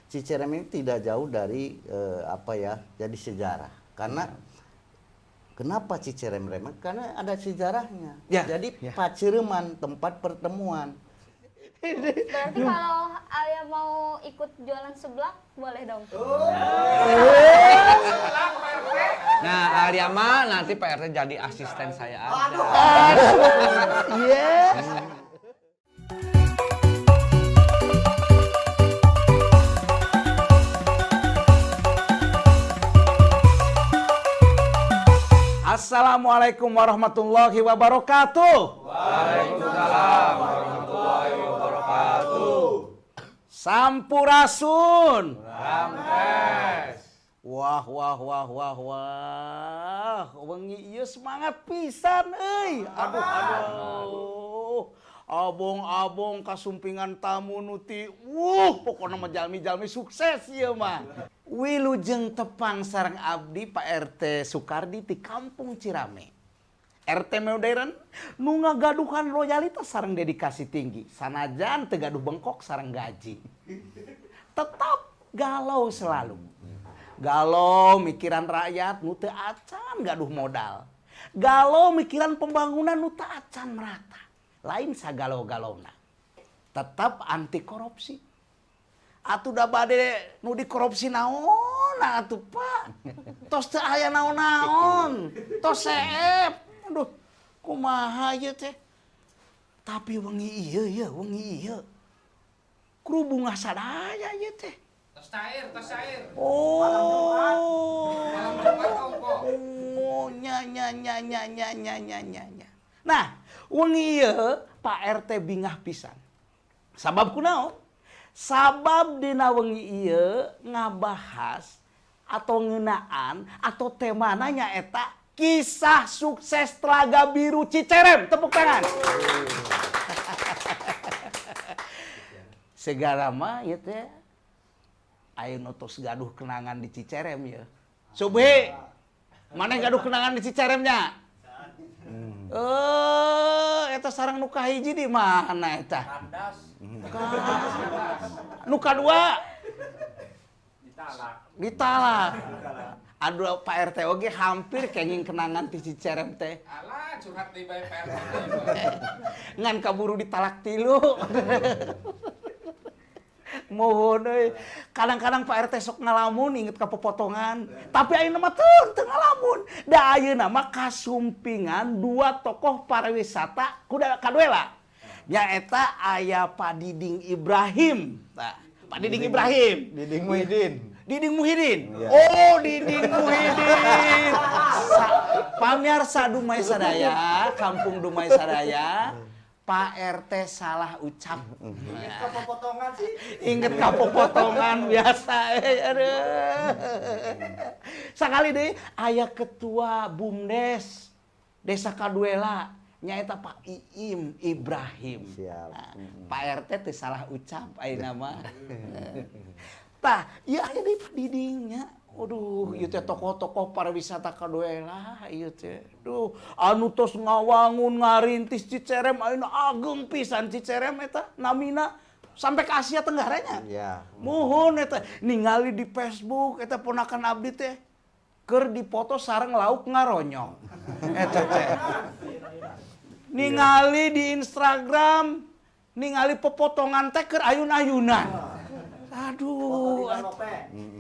Cicerem ini tidak jauh dari apa ya, jadi sejarah. Karena kenapa Cicerem Reme? Karena ada sejarahnya. Jadi Pacireman tempat pertemuan. Berarti kalau Alia mau ikut jualan seblak boleh dong? Nah, Alia mah nanti Pak RT jadi asisten saya aja. Yes. Assalamualaikum warahmatullahi wabarakatuh. Waalaikumsalam warahmatullahi wabarakatuh. Sampurasun. Rampes. Wah, wah, wah, wah, wah. Wengi ieu semangat pisan euy. Aduh, aduh. Abong-abong kasumpingan tamu nuti. Wuh, pokokna mah jalmi-jalmi sukses ieu mah. Wilujeng tepang sareng abdi Pak RT Sukardi di Kampung Cirame. RT modern nu ngagaduhan loyalitas sareng dedikasi tinggi. Sanajan teu gaduh bengkok sareng gaji. Tetap galau selalu. Galau mikiran rakyat nu teu acan gaduh modal. Galau mikiran pembangunan nu teu acan merata. Lain sagalo-galona. Tetap anti korupsi. Atuh da bade nu dikorupsi naon atuh Pak. Tos teu aya naon-naon. Tos seep. Aduh, kumaha ieu teh? Tapi wengi ieu ieu, wengi ieu. Kru bungah sadaya ieu teh. Tos cair, tos cair. Oh. Malam Jumat ongko. Oh, nya nya nya nya nya nya nya nya nya. Nah, wengi ieu Pak RT bingah pisan. Sabab kunaon? Sabab dina wengi ieu ngabahas atau ngeunaan atau temana nyaeta kisah sukses Telaga Biru Cicerem. Tepuk tangan. Segala mah ieu teh aya nu tos gaduh kenangan di Cicerem ieu. Subhi, maneh gaduh kenangan di Ciceremnya? Eta sarang nu kahiji di mana eta? Kandas. Nu kadua? Ditalak. Ditalak. Aduh, Pak RT oge hampir kenging kenangan ti Cicerem teh. Alah, curhat di bae Pak RT. Ngan kaburu ditalak tilu. Mohon euy. Kadang-kadang Pak RT sok ngalamun inget ka pepotongan, tapi ayeuna mah teu ngalamun. Da ayeuna mah kasumpingan dua tokoh pariwisata kuda kaduela. Nyaeta aya Pak Diding Ibrahim. Nah, Pak Diding Ibrahim. Diding Muhidin. Diding Muhidin. Iya. Oh, Diding Muhidin. Pamiarsa Dumai Sadaya, Kampung Dumai Sadaya. Pak RT salah ucap. Ingat kapopotongan sih. Ingat kapopotongan biasa. Aduh. Sakali deui aya ketua BUMDes Desa Kaduela nyaeta Pak Iim Ibrahim. Siap. Nah, Pak RT teh salah ucap ayeuna mah. Tah, ieu aya deui Pak Didingnya. Aduh, ieu teh tokoh-tokoh pariwisata Kaduela ieu teh. Duh, anu tos ngawangun ngarintis Cicerem ayeuna ageng pisan Cicerem eta namina sampai ke Asia Tenggara nya. Iya. Muhun eta ningali di Facebook eta ponakan abdi teh keur dipoto sareng lauk ngaronyong. Eta teh. Ningali di Instagram ningali pepotongan teh keur ayun-ayunan. Aduh,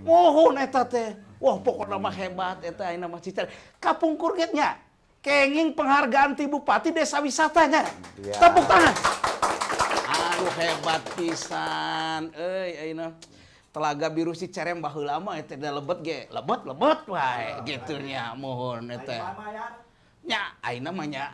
mohon eta teh. Wah, pokokna mah hebat eta ayeuna mah Cicerem. Kapungkur ge nya kenging penghargaan ti bupati desa wisatanya. Ya. Tepuk tangan. Aduh, hebat pisan. Euy, ayeuna Telaga Biru Cicerem baheula mah eta da lebet ge, lebet-lebet wae gitu nya mohon eta. Nya, ayeuna mah nya.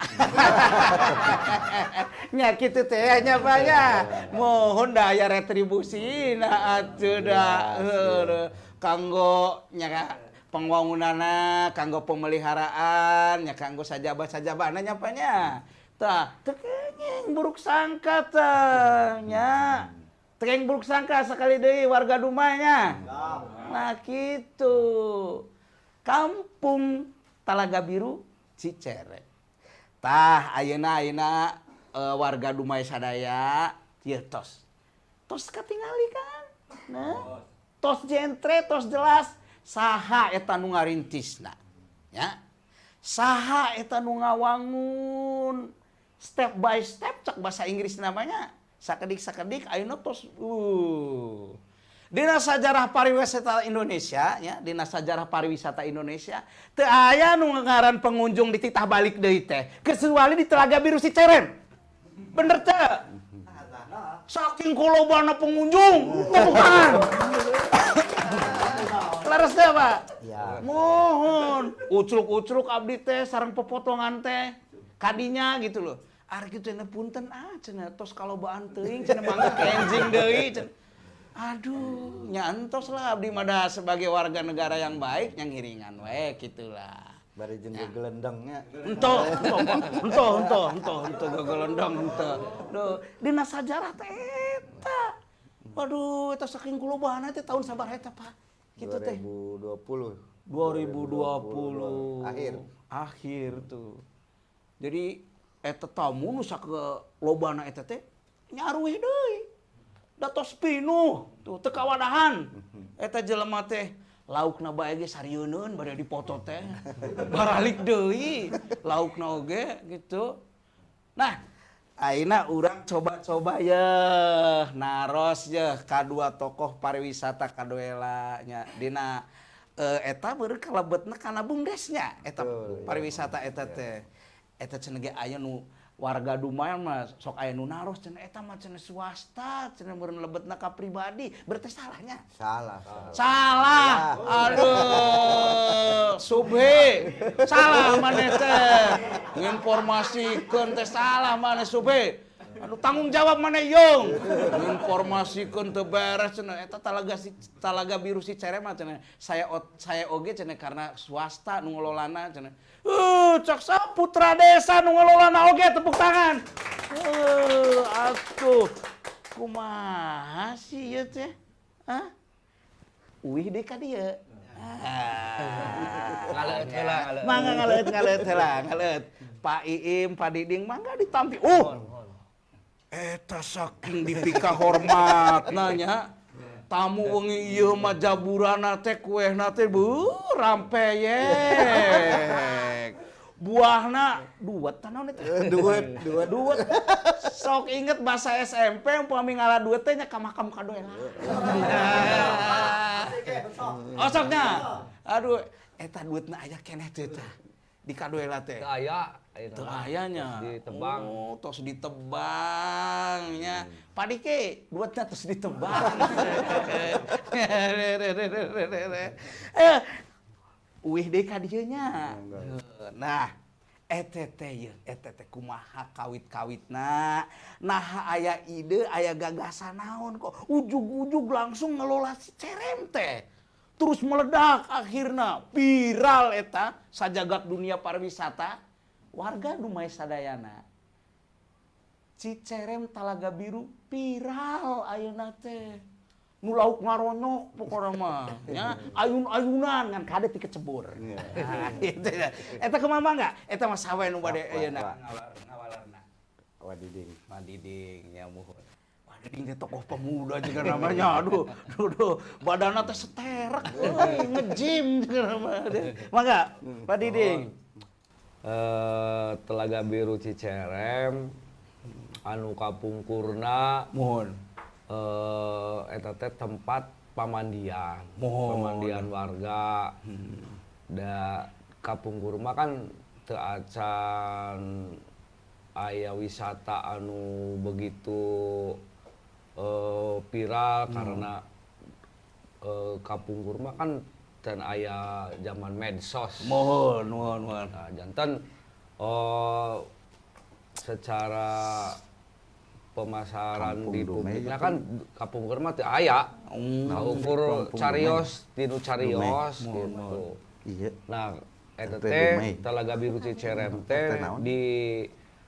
Nya kitu teh nya Pak nya. Mohon da aya retribusina atuh da. Heuh, kanggo nya pembangunanna, kanggo pemeliharaan, nya kanggo sajaba-sajabana nya Pak nya. Tah, teu kenging buruk sangka teh nya. Teu kenging buruk sangka sakali deui warga Dumai nya. Nah kitu. Kampung Talaga Biru Cicerem. Tah ayeuna ayeuna warga Dumai sadaya ieu tos. Tos katingali kan. Nah. Tos jentre, tos jelas saha eta nu ngarintisna. Ya. Saha eta nu ngawangun step by step, cak bahasa Inggris namanya. Sakedik-sakedik ayeuna tos Dina sajarah pariwisata Indonesia ya, dina sajarah pariwisata Indonesia teu aya nu ngaran pengunjung dititah balik deui teh, kecuali di Telaga Biru Cicerem. Bener teu? Saking kulobana pengunjung, tepuk tangan. Leres teh, Pak? Ya. Mohon. Ucruk-ucruk abdi teh sareng pepotongan teh. Kadinya gitu loh. Ari kitu cenah, punten ah cenah, tos kalobaan teuing cenah, mangga ke enjing deui cenah. Aduh, nya entos lah, abdi mah da sebagai warga negara yang baik yang ngiringan we gitulah. Bari jeung gelendengnya. Ento, ento, ento, ento, ento, ento, gegelendeng, ento. Duh, dina sajarah teh eta. Waduh, eta saking kulobana teh tahun sabaraha eta, Pak? Gitu teh. 2020. 2020 Akhir. Akhir tuh. Jadi eta tamu nu sakelobana eta teh nyaruih deui. Da tos pinuh tuh, teu kawadahan. Eta jelema teh laukna bae ge sarieun bade dipoto teh. Baralik deui laukna oge gitu. Nah, ayeuna urang coba-coba ye naros ye kadua tokoh pariwisata kaduela nya, dina eta beureum kalebetna kana BUMDes-nya eta. Betul, iya. Pariwisata eta teh, eta cenah ge aya nu warga Dumai mah sok aya nu naros cenah, eta mah cenah swasta cenah, meureun lebetna ka pribadi, berarti salahnya. Salah, salah. Salah. Aduh, Subhe. Salah maneh teh. Nginformasikeun teh salah maneh, Subhe. Aduh, tanggung jawab maneh yung. Nginformasikeun teu beres cenah, eta talaga si Talaga Biru Cicerem mah cenah. Saya oge cenah karena swasta nu ngelolana cenah. Cak sa putra desa nu ngelolana oge, tepuk tangan. Atuh. Kumaha sih ieu teh? Hah? Uih deui ka dieu. Ah. Ngaleut heula, ngaleut. Mangga ngaleut, ngaleut heula, ngaleut. Pak Iim, Pak Diding, mangga ditampi. Eta saking dipika hormatna nya. Tamu wengi ieu mah jaburana teh, kuehna teh beuh rampeyek. Buahna duet tah, naon eta? Duet, duet. Duet. Sok inget bahasa SMP, umpami ngala duet teh nya ka makam kadoela. Oh, soknya. Aduh, eta duetna aya keneh teh tah. Di kadoela teh. Teu aya ayeuna Teu mah. aya nya. Ditebang. Oh, tos ditebang nya. Pak Diki, duetna tos ditebang. Eh, uih deui ka dieu nya. Nah, eta teh ye, eta teh kumaha kawit-kawitna? Naha aya ide, aya gagasan naon kok ujug-ujug langsung ngelola si Cerem teh? Terus meledak, akhirnya viral eta sajagat dunia pariwisata. Warga Dumai sadayana, Cicerem Talaga Biru viral ayeuna teh. Nu lauk ngaronyok pokokna mah nya, ayun-ayunan ngan kade ti kecebur. Nah, gitu ya. Eta kumaha enggak? Eta mah saha nu bade Apa, ayeuna Pak? ngawalerna? Wadiding. Wadiding ya, muhun. Wadiding teh tokoh pemuda juga namanya. Aduh, aduh, aduh. Badanna teh seterek euy, nge-gym juga namanya. Mangga, Pak Diding. Telaga Biru Cicerem anu kapungkurna Muhun. Eta teh tempat pamandian. Muhun. Pamandian warga. Da kapungkur mah kan teu acan aya wisata anu begitu viral karena kapungkur mah kan can aya zaman medsos. Muhun, muhun, muhun. Nah, janten secara pemasaran Kampung di Dumai publiknya kan kapungkur mah teu aya. Nah, ukur Kampung carios, tinu carios gitu. Iya. Nah, eta Teh teh Dumai. Talaga Biru Cicerem teh Teh naon? di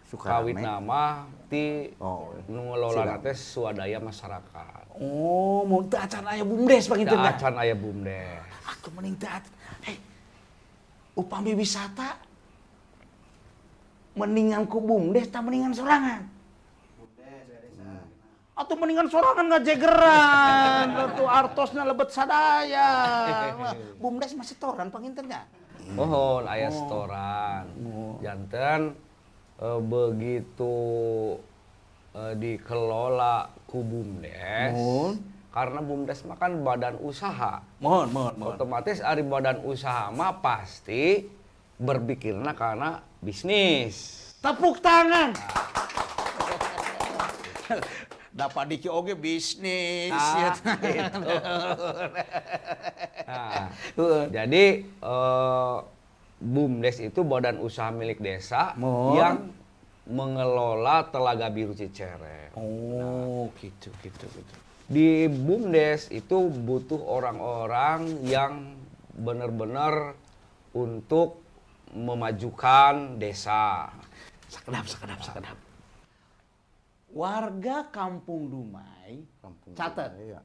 Sukarame. kawit nama ti Oh, nu ngelolana Siram. teh swadaya masyarakat. Oh, mau teu acan aya BUMDes Teu panginten tah? acan aya BUMDes. Aku mending teu acan. Hei, upami wisata mendingan ku BUMDes tah mendingan sorangan? Atau mendingan sorangan ngajegeran, atuh artosna lebet sadaya. Bumdes masih setoran panginten nya. Mohon aya setoran. Janten begitu dikelola ku BUMDes. Mohon. Karena BUMDes mah kan badan usaha. Mohon, mohon, mohon. Otomatis ari badan usaha mah pasti berpikirna karena bisnis. Tepuk tangan. Dapat diki oge bisnis Ah, ya. gitu. Nah, jadi BUMDes itu badan usaha milik desa Mohon. yang mengelola Telaga Biru Cicerem. Oh, gitu gitu gitu. Di BUMDes itu butuh orang-orang yang benar-benar untuk memajukan desa. Sakedap, sakedap, sakedap. Warga Kampung Dumai, Kampung catat. Dumai, iya.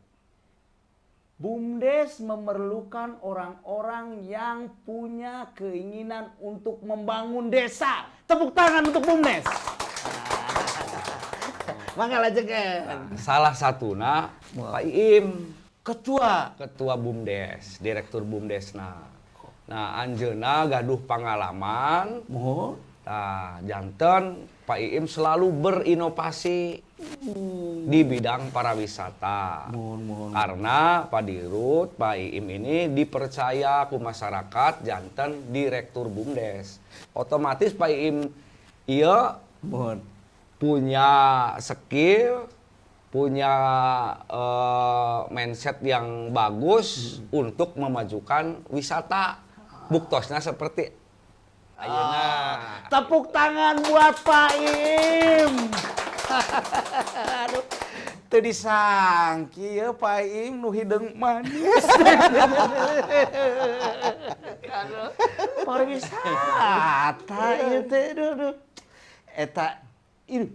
BUMDes memerlukan orang-orang yang punya keinginan untuk membangun desa. Tepuk tangan untuk BUMDes. Mangga lanjutkan. Salah satuna Pak Iim, Ketua. Ketua BUMDes, Direktur BUMDesna. Nah, anjeunna gaduh pengalaman. Mohon. Nah, janten Pak Iim selalu berinovasi di bidang pariwisata. Mohon, mohon. Karena Pak Dirut, Pak Iim ini dipercaya ku masyarakat janten direktur BUMDes. Otomatis Pak Iim iya Mohon. punya skill, punya mindset yang bagus untuk memajukan wisata. Buktosna seperti ayeuna. Tepuk tangan buat Pak Im. Aduh, teu disangki ya Pak Im nu hideung manis. Aduh, pariwisata ieu teh aduh, aduh. Eta ieu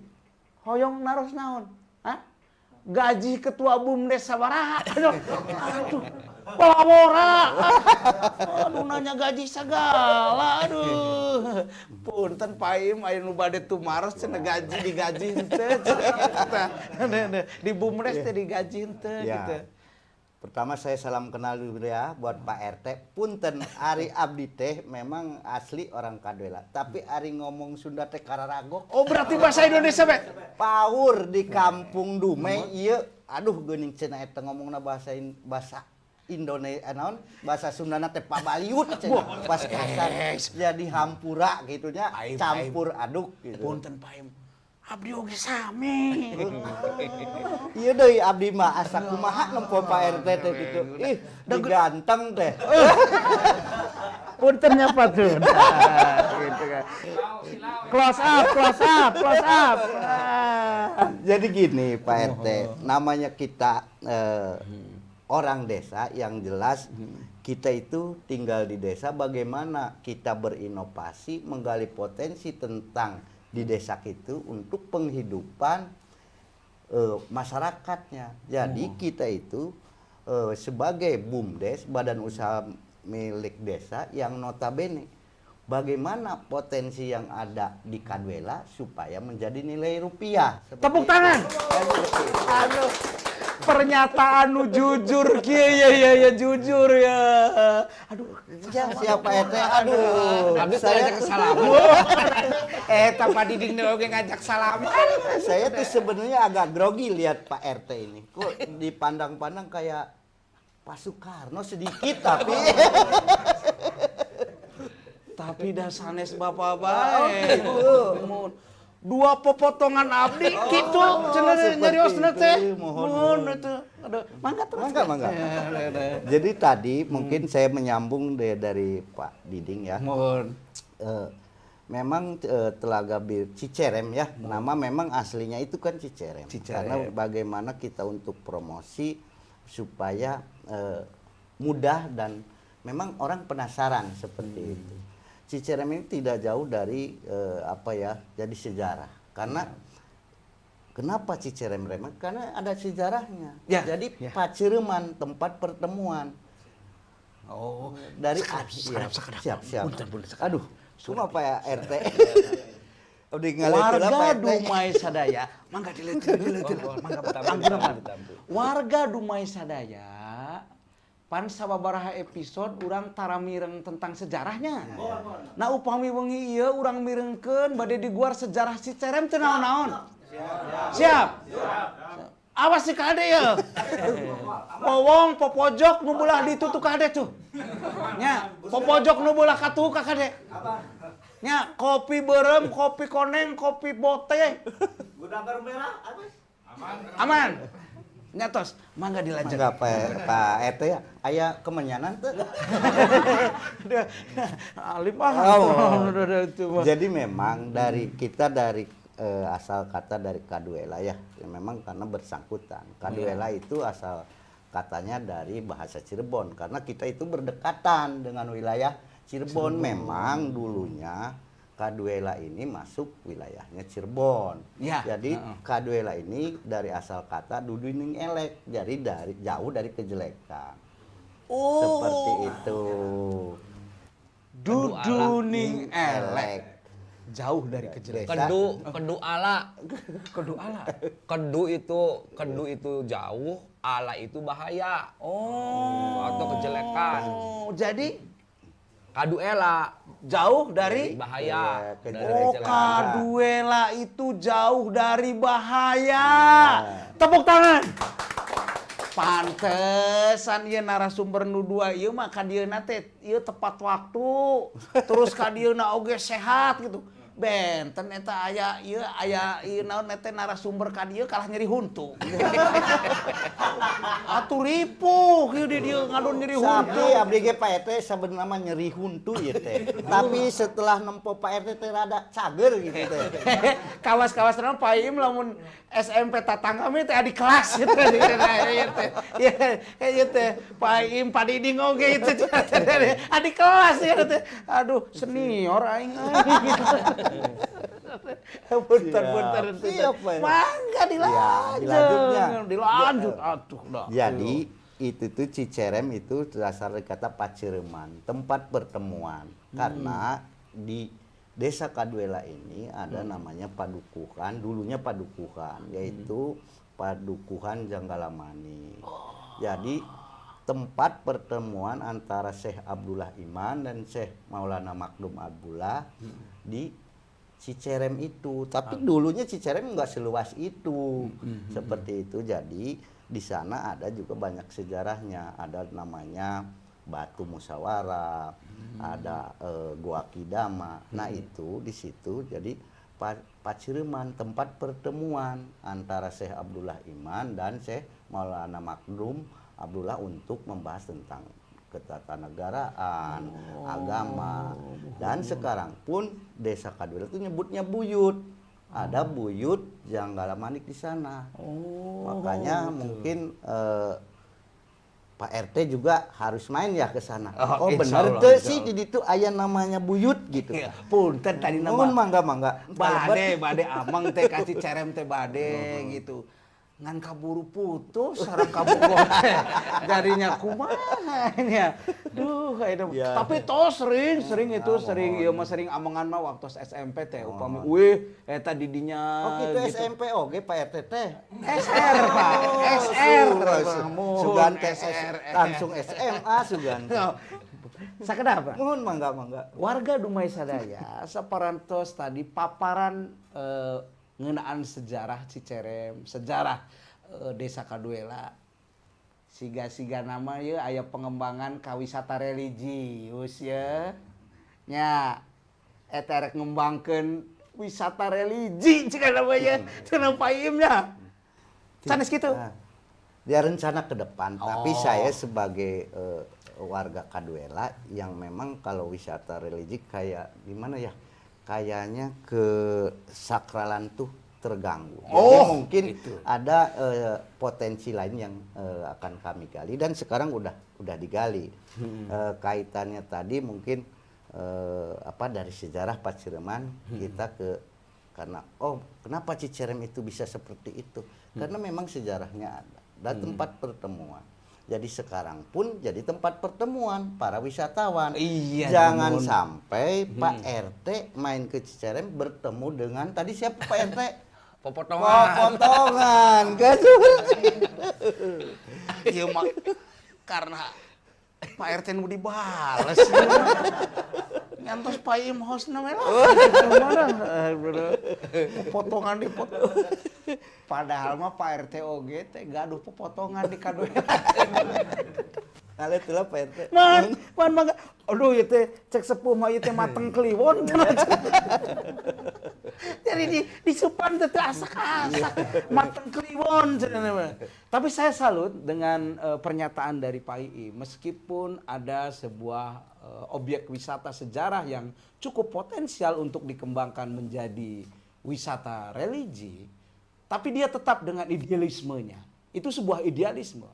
hoyong naros naon? Hah? Gaji ketua BUMDes sabaraha? Aduh, aduh. Pelawora. Aduh, nanya gaji segala. Aduh. Punten Pak Im aya nu bade tumaros cenah gaji digaji henteu. Di BUMDes teh digaji henteu Ya. gitu. Pertama saya salam kenal dulu ya buat Pak RT. Punten ari abdi teh memang asli orang Kaduela, tapi ari ngomong Sunda teh kararagok. Oh, berarti bahasa Indonesia, Pak? Paur di Kampung Dumai ieu, aduh, geuning cenah eta ngomongna bahasa Indonesia naon bahasa Sundana teh pabaliut cenah pas kasar, jadi hampura gitu nya, Aib, campur aduk gitu. Punten Pak Im. Abdi oge sami. Iya deui, abdi mah asa kumaha nempo Pak RT teh gitu. Ih, diganteng teh. Puntennya Pak tuh. Gitu kan. Close up, close up, close up. Ah. Jadi gini Pak RT, namanya kita orang desa yang jelas kita itu tinggal di desa, bagaimana kita berinovasi, menggali potensi tentang di desa itu untuk penghidupan masyarakatnya. Jadi kita itu sebagai BUMDes, badan usaha milik desa yang notabene bagaimana potensi yang ada di Kaduela supaya menjadi nilai rupiah. Seperti Tepuk itu. tangan. Aduh. Pernyataan nu jujur kieu ya ya ya jujur ya. Aduh, Ya, siapa RT? Aduh. Abdi Saya ngajak salaman. Eta Pak Diding oge ngajak salaman. Saya tuh sebenarnya agak grogi lihat Pak RT ini. Kok dipandang-pandang kayak Pak Soekarno sedikit, tapi Tapi dah sanes bapak bae. Mohon. Dua popotongan abdi gitu cenah seperti nyariosna teh. itu. Mohon, Mohon mohon. itu. Aduh, mangga terus. Mangga, mangga. Jadi tadi mungkin saya menyambung deh dari Pak Diding ya. Mohon. Memang Telaga Bir Cicerem ya, nama memang aslinya itu kan Cicerem. Cicerem. Karena bagaimana kita untuk promosi supaya mudah dan memang orang penasaran seperti itu. Cicerem ini tidak jauh dari apa ya, jadi sejarah. Karena kenapa Cicerem Remen? Karena ada sejarahnya. Ya, Jadi ya. Pacireuman tempat pertemuan Oh, dari sakedap, iya. sakedap, sakedap. Siap, siap. Punten, punten, sakedap. Aduh, cuma Pak RT. Abdi ngaleut heula, Warga Pak RT. Dumai sadaya, mangga dileuteun, dileuteun, mangga Ditampi, ditampi. Warga Dumai sadaya, pan sababaraha episode urang tara mireng tentang sejarahnya. Nah, upami wengi ieu urang mirengkeun bade diguar sejarah Cicerem teu naon-naon. Siap. Awas si kade ya. Wowong popojok nu belah ditu tuh kade tuh. Nya, popojok nu belah katuh ka kade. Nya, kopi beureum, kopi koneng, kopi bote. Gudang merah apa? Aman. Nya tos, mangga dilanjut. Mangga Pak RT ya, aya kemenyanan teu? Alim ah. Oh. Udah, itu mah. Jadi memang dari kita dari asal kata dari Kaduela ya, ya memang karena bersangkutan. Kaduela itu asal katanya dari bahasa Cirebon karena kita itu berdekatan dengan wilayah Cirebon. Memang dulunya Kaduela ini masuk wilayahnya Cirebon. Jadi Kaduela ini dari asal kata duduning elek, jadi dari jauh dari kejelekan. Oh. Seperti itu. Duduning elek. Jauh dari kejelekan. Kedu, kedu ala. Kedu ala. Kedu itu jauh, ala itu bahaya. Oh. Atau kejelekan. Oh, jadi Kadu ela jauh dari bahaya. Iya, Dari kejelekan. Oh, kejelekan. Kaduela itu jauh dari bahaya. Tepuk tangan. Pantesan ieu narasumber nu dua ieu mah ka dieuna teh ieu tepat waktu. Terus ka dieuna oge sehat gitu. Benten eta aya ieu aya ieu naon teh narasumber ka dieu kalah nyeri huntu. Atuh ripuh ieu di dieu ngadon nyeri huntu. Sapi abdi ge Pak RT sabenerna mah nyeri huntu ieu teh. Tapi setelah nempo Pak RT teh rada cager gitu teh. Kawas-kawas naon Pak Iim lamun SMP tatangga mah teh adik kelas gitu ieu teh. Ieu teh Pak Iim Pak Diding oge itu adik kelas ya teh. Aduh, senior aing euy. Punten punten. Siap, Pak. Mangga dilanjut. Ya, dilanjutnya. Dilanjut atuh dah. Jadi itu tuh Cicerem itu dasar dari kata Pacireman, tempat pertemuan. Karena di Desa Kaduela ini ada namanya padukuhan, dulunya padukuhan, yaitu Padukuhan Janggalamani. Jadi tempat pertemuan antara Syekh Abdullah Iman dan Syekh Maulana Makdum Abdullah di Cicerem itu. Tapi dulunya Cicerem nggak seluas itu, seperti itu. Jadi di sana ada juga banyak sejarahnya. Ada namanya Batu Musyawarah, ada Gua Kidama. Nah itu di situ jadi Pacireman tempat pertemuan antara Syekh Abdullah Iman dan Syekh Maulana Makdum Abdullah untuk membahas tentang ketatanegaraan, agama. Dan sekarang pun Desa Kaduela itu nyebutnya buyut. Ada buyut Janggala Manik di sana. Makanya mungkin Pak RT juga harus main ya ke sana. Oh, Oh, insya bener Allah, tuh insya sih Allah. di situ aya namanya buyut gitu. Iya, punten tadi nama Mohon mangga mangga. Bade, bade amang teh ka Cicerem teh bade gitu. Ngan kaburu putus sareng kabogoh teh. Jadinya kumaha nya. Duh, kayak Tapi tos sering, sering itu sering ieu mah sering amangan mah waktu SMP teh upami wih eta di dinya Oh gitu, SMP oge Pak RT teh. SR, Pak. SR. Sugan teh SR. langsung SMA sugan. Sakedap, Pak? Mohon mangga mangga. Warga Dumai sadaya saparantos tadi paparan ngeunaan sejarah Cicerem, sejarah Desa Kaduela. Siga-siga nama ye aya pengembangan ka wisata religius ye. Nya eta rek ngembangkeun wisata religi cika namanya cenah Pak Iim nya. Sanes kitu. Nah, dia rencana ke depan, tapi Oh. saya sebagai warga Kaduela yang memang kalau wisata religi kayak gimana ya? Kayaknya ke sakralan tuh terganggu. Jadi Oh, mungkin itu. ada potensi lain yang akan kami gali dan sekarang udah digali. Kaitannya tadi mungkin apa dari sejarah Pacireman kita ke karena oh kenapa Cicerem itu bisa seperti itu? Karena memang sejarahnya ada dan tempat pertemuan. Jadi sekarang pun jadi tempat pertemuan para wisatawan. Iya, Jangan nuhun. sampai Pak RT main ke Cicerem bertemu dengan tadi siapa Pak RT? Popotongan. Potongan kan seperti itu. Iya mah karena Pak RT nu dibales. Ngantos Pak Im hostna we lah. Mana? Potongan dipotong. Padahal mah Pak RT oge teh gaduh pepotongan di kaduela. Nah, itulah Pak RT. Man, man mangga. Aduh ieu teh cek sepuh mah ieu teh mateng kliwon. Jadi di disupan teh teu asak-asak, mateng kliwon cenah mah. Tapi saya salut dengan pernyataan dari Pak Iim, meskipun ada sebuah objek wisata sejarah yang cukup potensial untuk dikembangkan menjadi wisata religi, tapi dia tetap dengan idealismenya. Itu sebuah idealisme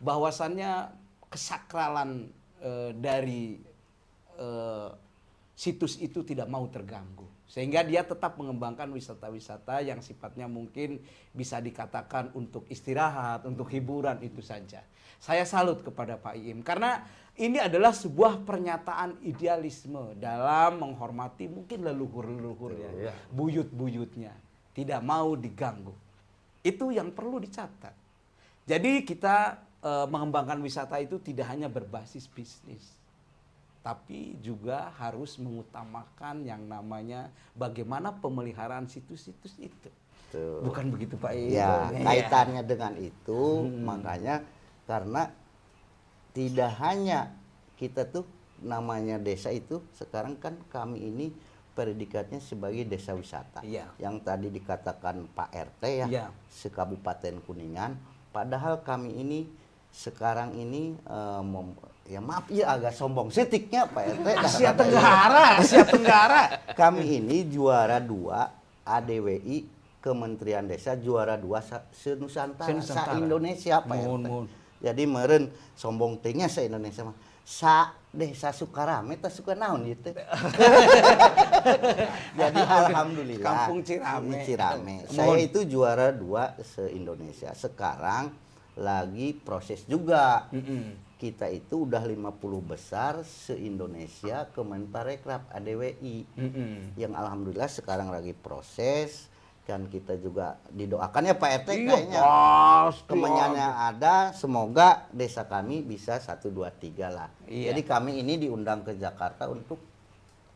bahwasannya kesakralan dari situs itu tidak mau terganggu. Sehingga dia tetap mengembangkan wisata-wisata yang sifatnya mungkin bisa dikatakan untuk istirahat, untuk hiburan itu saja. Saya salut kepada Pak Iim karena ini adalah sebuah pernyataan idealisme dalam menghormati mungkin leluhur-leluhurnya, buyut-buyutnya, tidak mau diganggu. Itu yang perlu dicatat. Jadi kita mengembangkan wisata itu tidak hanya berbasis bisnis, tapi juga harus mengutamakan yang namanya bagaimana pemeliharaan situs-situs itu. Betul. Bukan begitu Pak Iim? Ya, Iya. kaitannya dengan itu makanya karena tidak hanya kita tuh namanya desa itu sekarang kan kami ini predikatnya sebagai desa wisata. Yang tadi dikatakan Pak RT ya, sekabupaten Kuningan, padahal kami ini sekarang ini ya maaf ya agak sombong setiknya Pak RT. Asia Tenggara, Asia Tenggara. Kami ini juara 2 ADWI Kementerian Desa juara 2 se-Nusantara, Se-Nusantara. sa-Indonesia Pak Mohon, RT. mohon. Jadi meren sombong teh nya se-Indonesia mah. Sa desa Sukarame teh suka naon ieu teh. Jadi alhamdulillah. Kampung Cirame. Cirame. Mohon. Saya itu juara 2 se-Indonesia. Sekarang lagi proses juga. Kita itu udah 50 besar se-Indonesia Kemenparekraf ADWI. Yang alhamdulillah sekarang lagi proses dan kita juga didoakan ya Pak RT Iya, kayaknya. pasti. Kemenyangan ada, semoga desa kami bisa 1 2 3 lah. Iya. Jadi kami ini diundang ke Jakarta untuk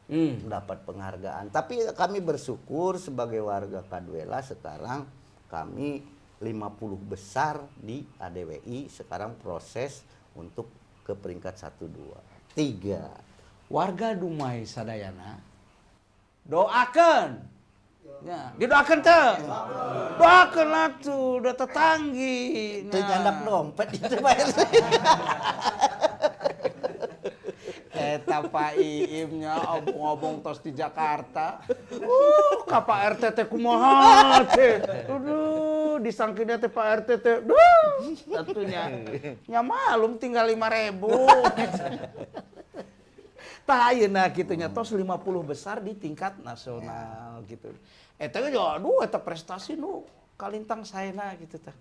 mendapat penghargaan. Tapi kami bersyukur sebagai warga Kaduela sekarang kami 50 besar di ADWI, sekarang proses untuk ke peringkat 1, 2, 3. Warga Dumai sadayana doakan. Ya, didoakan teh. Doakan lah tuh, udah tetanggi. Itu nyandak dompet itu Pak RT. Eta Pak Iimnya obong-obong tos di Jakarta. Ka Pak RT teh kumaha teh. Aduh, disangkina teh Pak RT teh. Duh, atunya. Nya malum tinggal 5.000. Tah ayeuna kitu nya tos 50 besar di tingkat nasional gitu. Eta ge aduh eta prestasi nu kalintang saena gitu tah.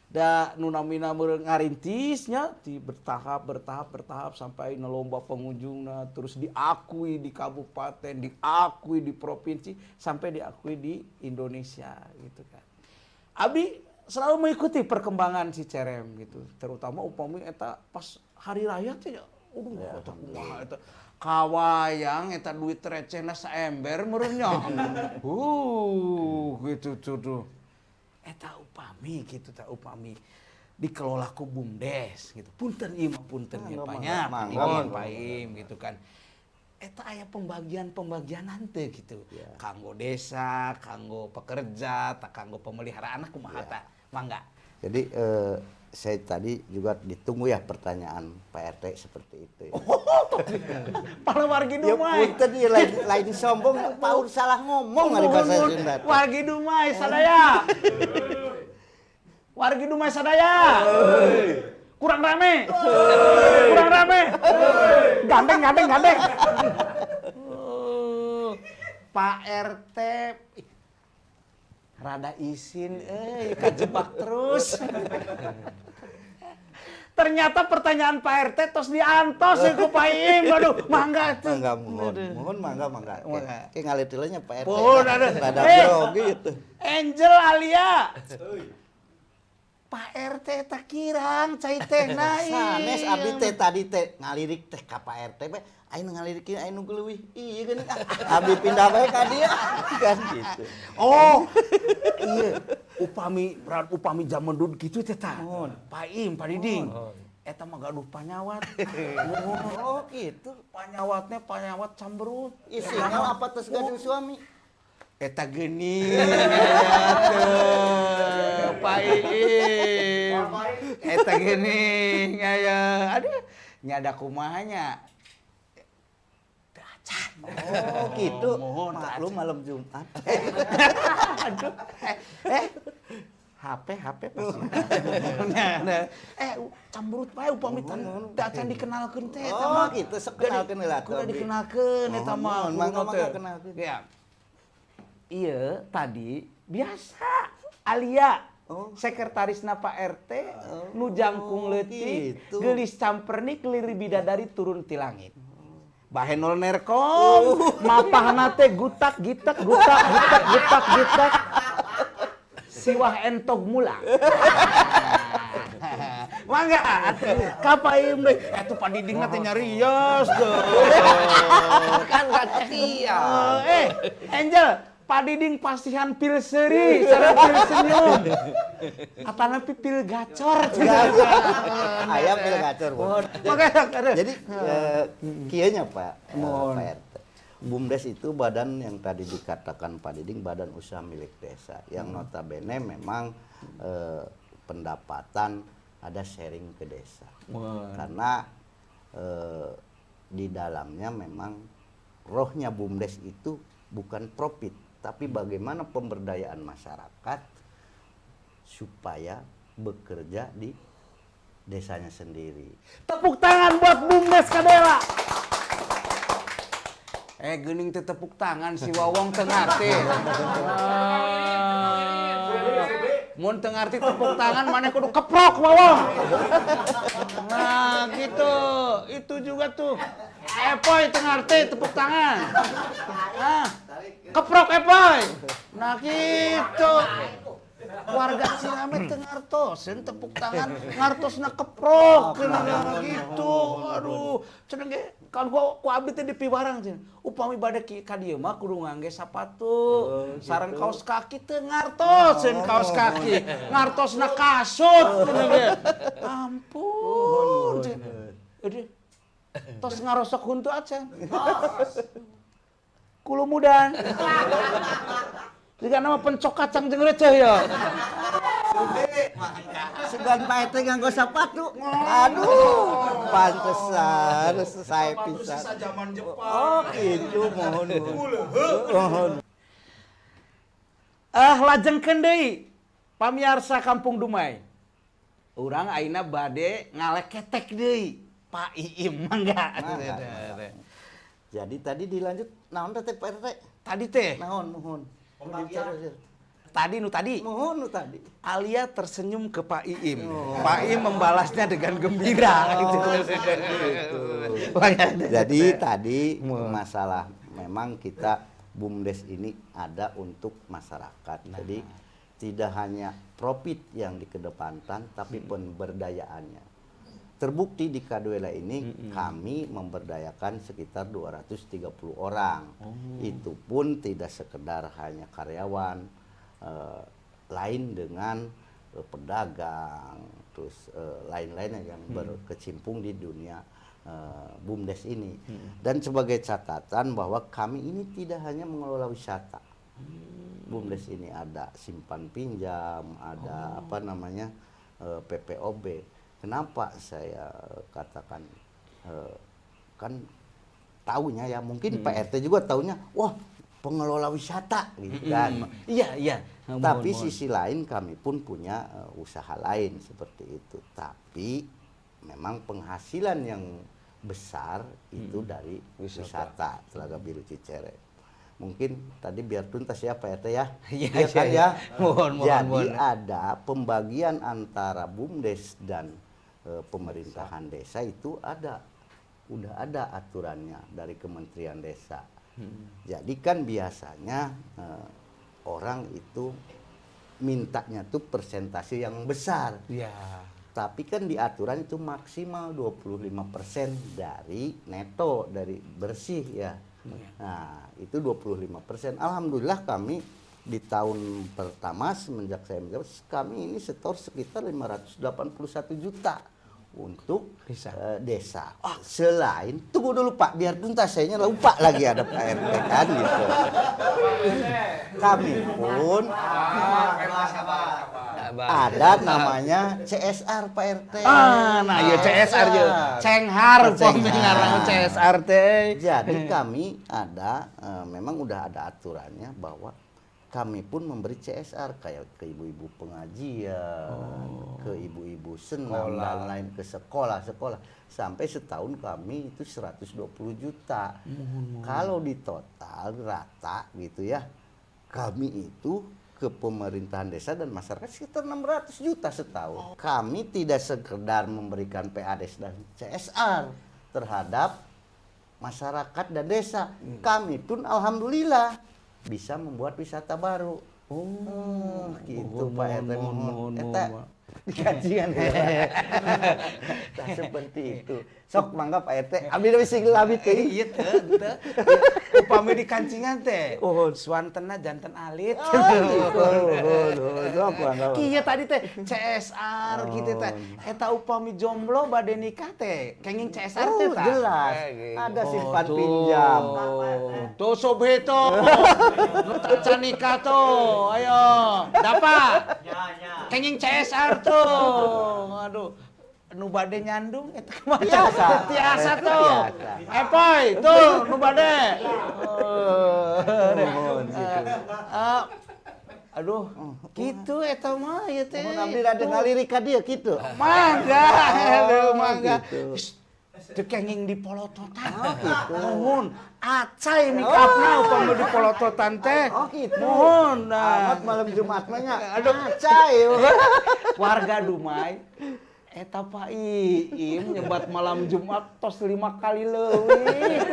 Da nu namina meureun ngarintisnya di bertahap bertahap bertahap sampai na lomba pengunjungna terus diakui di kabupaten, diakui di provinsi sampai diakui di Indonesia gitu kan. Abi selalu mengikuti perkembangan Cicerem gitu, terutama upami eta pas hari raya teh aduh eta kumaha eta kawayang eta duit recehna saember meureun nya. Gitu tuh tuh. Eta upami gitu tah upami dikelola ku BUMDes gitu. Punten ieu mah punten ya Mangga, Pak nya, mangga, Pak mangga, Iim, mangga. Pak Iim gitu kan. Eta aya pembagian-pembagianan teh gitu. Kanggo desa, kanggo pekerja, tak kanggo pemeliharaan kumaha tah. Mangga. Jadi saya tadi juga ditunggu ya pertanyaan Pak RT seperti itu ya. Para wargi Ya Dumai. punten ya lain sombong, paur salah ngomong ari bahasa Sunda. teh. Wargi Dumai sadaya. Wargi Dumai sadaya. Kurang rame. Kurang rame. Gandeng gandeng gandeng. Oh, Pak RT ih, rada isin kajebak terus. Ternyata pertanyaan Pak RT tos diantos ya ku Pak Iim. Aduh, mangga tuh. Mangga, mohon, mohon mangga mangga. Mangga. Kayak ngalir Pak RT. Mohon, aduh. Rada Eh. grogi gitu. Angel Alia. Pak RT tak kirang cai teh na. Sanes abdi teh tadi teh ngalirik teh ka Pak RT we. Aing ngalirikin aing nu leuwih. Iya geuning ah. Abdi pindah bae ka dieu. Kan gitu. Oh, iya. Upami upami zaman dulu gitu teh tah. Pak Im, Pak Diding. Eta mah gaduh panyawat. Oh gitu. Panyawatnya panyawat camberut. Ih, single apa terus gaduh suami? Eta geuning atuh, Pak Iim. Eta geuning aya. Aduh, nyada kumaha nya. Oh gitu. Mohon, Maklum malam Jumat. Aduh. Eh, HP HP pasti. Nah, eh, camberut bae upami tan teu acan dikenalkeun teh eta Oh, mah. gitu, sok kenalkeun heula tuh, Kudu abdi. dikenalkeun eta Mohon, mah. mohon, mangga, kudu mangga teh. kenalkeun. Ya. Iya, tadi biasa Alia Oh. sekretarisna Pak RT nu jangkung leutik, gitu. geulis campernik liri bidadari turun ti langit. Bahenol nerkom, mapahna teh gutak gitek gutak gitek gutak gitek. Siwah entog mula. Mangga ka Pak Iim deui. Atuh Pak Diding teh nyarios deuh. Kan gantian. Eh, Angel, Pak Diding pasihan pil seuri, sareng pil senyum. Atanapi pil gacor. Ayam pil gacor. Bu. Makanya Jadi kieu nya Pak, Pak RT. BUMDes itu badan yang tadi dikatakan Pak Diding badan usaha milik desa yang notabene memang pendapatan ada sharing ke desa. Karena di dalamnya memang rohnya BUMDes itu bukan profit, tapi bagaimana pemberdayaan masyarakat supaya bekerja di desanya sendiri. Tepuk tangan buat BUMDes Kadela. Eh, geuning teh tepuk tangan si Wawong teu ngarti. Mun teu ngarti tepuk tangan maneh kudu keprok Wawong. Nah, gitu. Itu juga tuh. Epoy teu ngarti tepuk tangan. Nah, keprok Epoy. Nah, gitu. Warga Cirame teu ngartoseun tepuk tangan, ngartosna keprok cenah gitu. Aduh, cenah ge kan gua ku abdi teh dipiwarang cenah. Upami bade ka dieu mah kudu ngangge sapatu, sareng kaos kaki teu ngartoseun kaos kaki, ngartosna kasut cenah ge. Ampun. Cenah. Aduh. Tos ngarosok huntu acan. Kulumudan. Jika nama pencok kacang jeung receh ya. Sugan Pak RT nganggo sepatu. Aduh, pantesan saya pisan. Zaman Jepang. Oh, gitu mohon mohon. Mohon. Ah, lajengkeun deui pamiarsa Kampung Dumai. Urang ayeuna bade ngaleketek deui. Pak Iim mangga. Mangga. Jadi tadi dilanjut naon teh Pak RT? Tadi teh, Naon mohon. Tadi nu tadi. Mohon nu tadi. Alia tersenyum ke Pak Iim. Pak Iim membalasnya dengan gembira gitu. Jadi tadi masalah memang kita BUMDes ini ada untuk masyarakat. Jadi tidak hanya profit yang dikedepankan tapi pemberdayaannya. Terbukti di Kaduela ini kami memberdayakan sekitar 230 orang. Itu pun tidak sekedar hanya karyawan, lain dengan pedagang, terus lain-lainnya yang berkecimpung di dunia BUMDes ini. Dan sebagai catatan bahwa kami ini tidak hanya mengelola wisata. BUMDes ini ada simpan pinjam, ada apa namanya PPOB. Kenapa saya katakan kan taunya ya mungkin Pak RT juga taunya, wah pengelola wisata gitu kan. Iya. Tapi sisi lain kami pun punya usaha lain seperti itu. Tapi memang penghasilan yang besar itu dari wisata Telaga Biru Cicerem. Mungkin tadi biar tuntas ya Pak RT ya. Iya, Iya kan iya. ya. Mohon, mohon, Jadi mohon. ada pembagian antara BUMDes dan pemerintahan desa itu ada, udah ada aturannya dari Kementerian Desa. Jadi kan biasanya orang itu mintanya tuh persentase yang besar. Tapi kan di aturan itu maksimal 25% dari neto, dari bersih ya. Nah, itu 25%. Alhamdulillah kami di tahun pertama semenjak saya menjabat, kami ini setor sekitar 581 juta untuk Desa. Desa. Selain, tunggu dulu Pak, biar tuntas, saya lupa lagi ada Pak RT kan gitu. Kami pun ada namanya CSR, Pak RT. Ah, nah ya CSR ya. Cenghar Cenghar. pami ngaran CSR teh. Jadi kami ada memang udah ada aturannya bahwa kami pun memberi CSR kayak ke ibu-ibu pengajian, ke ibu-ibu senam dan lain, ke sekolah-sekolah. Sampai setahun kami itu 120 juta. Kalau di total rata gitu ya, kami itu ke pemerintahan desa dan masyarakat sekitar 600 juta setahun. Kami tidak sekedar memberikan PADes dan CSR terhadap masyarakat dan desa. Kami pun alhamdulillah bisa membuat wisata baru. Oh, gitu Pak RT, Mohon, mohon. mohon, Eta mohon. dikajian ya. Nah, seperti itu. Sok mangga Pak RT, abdi wis labit teh. Iya teu, teu. Upami di kancingan teh. Suantena janten alit. Oh, gitu. Oh, sok mangga. Kieu tadi teh CSR gitu teh. Eta upami jomblo bade nikah teh kenging CSR teh Oh, tah. jelas. Eh, gitu. Ada simpan tuh. pinjam. Tuh sobhe tuh. Nu tacan nikah tuh. Ayo, dapat. Ya, ya. Kenging CSR tuh. Aduh. Nu bade nyandung eta kumaha? Tiasa. Tiasa tuh. Tiasa. Epoy tuh nu bade. Mohon gitu. Eh, aduh, gitu eta mah ieu teh. Mohon abdi rada ngalirik ka dieu kitu. Mangga, aduh mangga. Gitu. Shh, teu kenging di polototan. Oh, gitu. Mohon, acai make upna upami di polototan teh. Oh, gitu. Mohon, nah. Amat malam Jumat mah nya. Aduh. Acai. Warga Dumai eta Pak Iim nyebat malam Jumat tos 5 kali leuwih.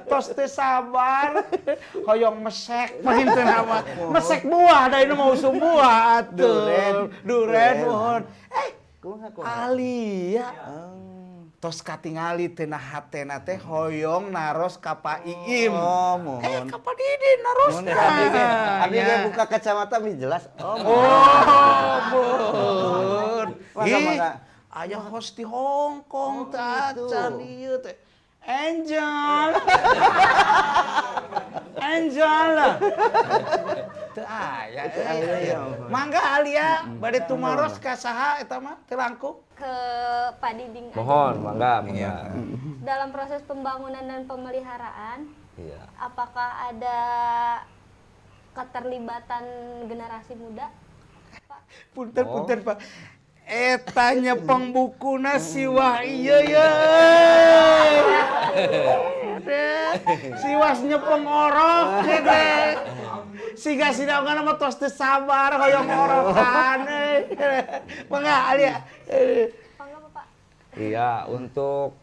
Tos teu sabar. Hoyong mesek panginten mah. Mesek buah da ini mau usum buah atuh. Duren. Duren mohon. Eh, Kumaha kumaha? Alia. Tos katingali tina hatena teh hoyong naros ka Pak Iim. Oh, mohon. Eh, ka Pak Didin narosna. Mohon abdi ge. Abdi ge Ya. buka kacamata mi jelas. Oh, Oh, mohon. Mangga, Ih, mangga. aya host di Hong Kong Oh, teh gitu. acan ieu teh. Angel. Angel. Teu aya. Teu aya, ya ampun. Mangga Alia bade tumaros ka saha eta mah teu langkung. Ke Pak Diding aja. Mohon, mangga, mangga. Dalam proses pembangunan dan pemeliharaan, apakah ada keterlibatan generasi muda? Pak? Punten Oh. punten Pak. Eta nyepeng bukuna siwah ieu ye. Siwas nyepeng orok teh. Siga sinaongan mah tos teu sabar hoyong orokan euy. Mangga Alia. Mangga Bapak. Iya, untuk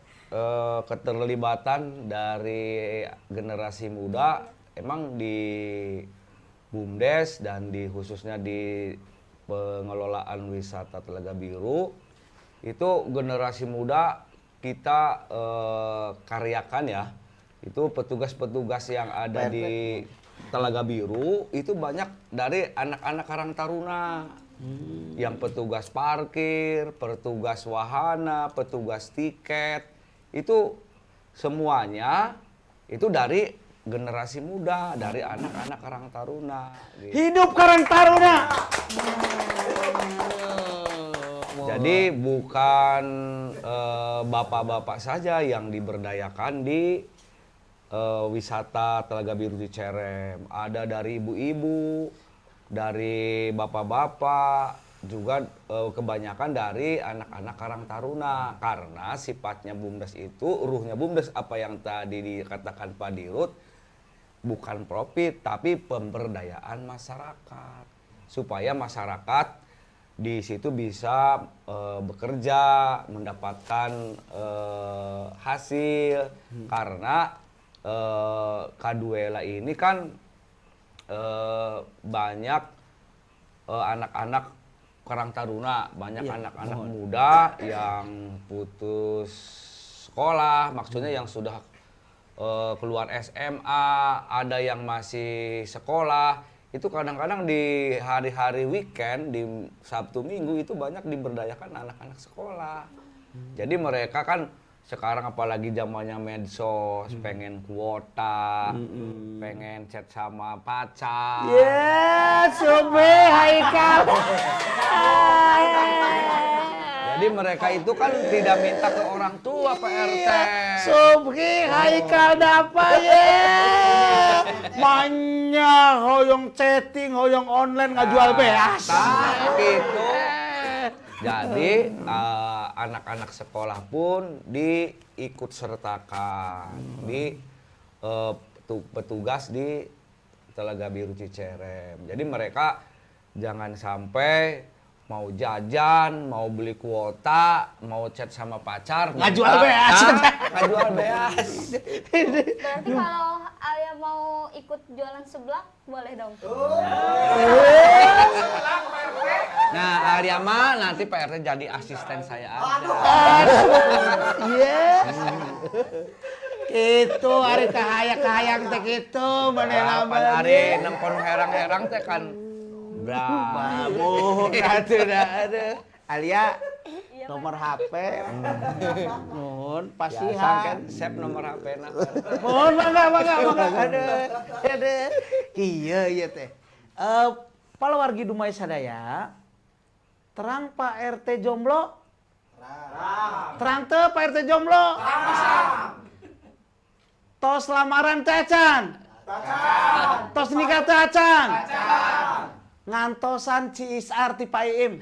keterlibatan dari generasi muda emang di BUMDes dan di khususnya di pengelolaan wisata Telaga Biru itu generasi muda kita karyakan ya. Itu petugas-petugas yang ada di Telaga Biru itu banyak dari anak-anak Karang Taruna. Yang petugas parkir, petugas wahana, petugas tiket, itu semuanya itu dari generasi muda, dari anak-anak Karang Taruna. Gitu. Hidup Karang Taruna. Jadi bukan bapak-bapak saja yang diberdayakan di wisata Telaga Biru Cicerem. Ada dari ibu-ibu, dari bapak-bapak, juga kebanyakan dari anak-anak Karang Taruna. Karena sifatnya BUMDes itu, ruhnya BUMDes apa yang tadi dikatakan Pak Dirut, bukan profit tapi pemberdayaan masyarakat. Supaya masyarakat Di situ bisa bekerja, mendapatkan hasil karena Kaduela ini kan banyak anak-anak Karang Taruna, banyak anak-anak muda yang putus sekolah, maksudnya yang sudah keluar SMA, ada yang masih sekolah. Itu kadang-kadang di hari-hari weekend, di Sabtu Minggu itu banyak diberdayakan anak-anak sekolah. Jadi mereka kan sekarang apalagi zamannya medsos, pengen kuota, pengen chat sama pacar. Ya, Sobe Haikal. Jadi mereka itu kan tidak minta ke orang tua, Pak RT. Sobri Haikal dapat ya. Manya hoyong chatting, hoyong online ngajual beas. Tah, gitu. Jadi anak-anak sekolah pun diikut sertakan di petugas di Telaga Biru Cicerem. Jadi mereka jangan sampai mau jajan, mau beli kuota, mau chat sama pacar, Ngajual minta- beas. Nah, ngajual beas. Berarti kalau Alia mau ikut jualan seblak boleh dong. Nah, Alia mah nanti Pak RT jadi asisten saya aja. Iya. Itu ari kahayang-kahayang teh kitu manehna Pan ari nempon herang-herang teh kan bra. Mabuk atuh dah aduh. Alia Iya, nomor HP. Nuhun Biasa pasihan. kan save nomor HP na. Mohon mangga mangga mangga. Aduh. Aduh. Iya iya teh. Eh palawargi Dumai sadaya. Terang Pak RT jomblo? Terang. Terang teu Pak RT jomblo? Terang. Tos lamaran teh acan? Tos nikah teh acan? Ngantosan CSR ti Pak Iim.